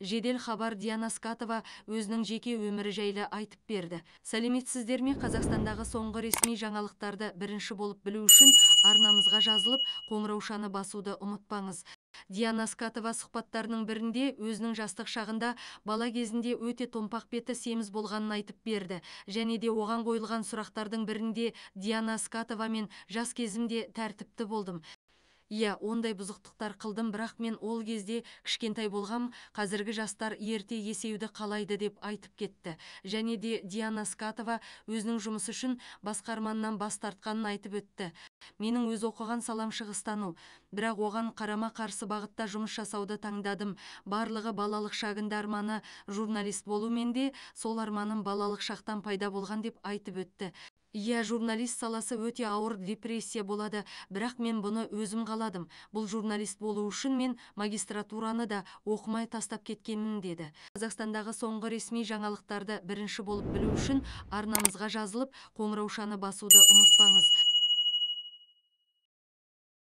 Жедел хабар Диана Скатова өзінің жеке өмірі жайлы айтып берді. Сәлеметсіздер ме, Қазақстандағы соңғы ресми жаңалықтарды бірінші болып білу үшін арнамызға жазылып, қоңыраушаны басуды ұмытпаңыз. Диана Скатова сұхбаттарының бірінде өзінің жастық шағында бала кезінде өте томпақ беті семіз болғанын айтып берді. Және де оған қойылған сұрақтардың бірінде Диана Скатова мен жас кезімде тәртіпті болдым. Иә, ондай бұзықтықтар қылдым, бірақ мен ол кезде кішкентай болғам, қазіргі жастар ерте есеюді қалайды деп айтып кетті. Және де Диана Скатова өзінің жұмысы үшін басқа арманынан бас тартқанын айтып өтті. Менің өз оқыған салам шығыстану, бірақ оған қарама-қарсы бағытта жұмыс жасауды таңдадым. Барлығы балалық шагында арманы журналист болу менде сол арманым балалық шақтан пайда болған деп айтып өтті. Иә, журналист саласы өте ауыр депрессия болады, бірақ мен бұны өзім қаладым. Бұл журналист болу үшін мен магистратураны да оқымай тастап кеткенмін деді. Қазақстандағы соңғы ресми жаңалықтарды бірінші болып білу үшін арнамызға жазылып, қоңыраушаны басуды ұмытпаңыз.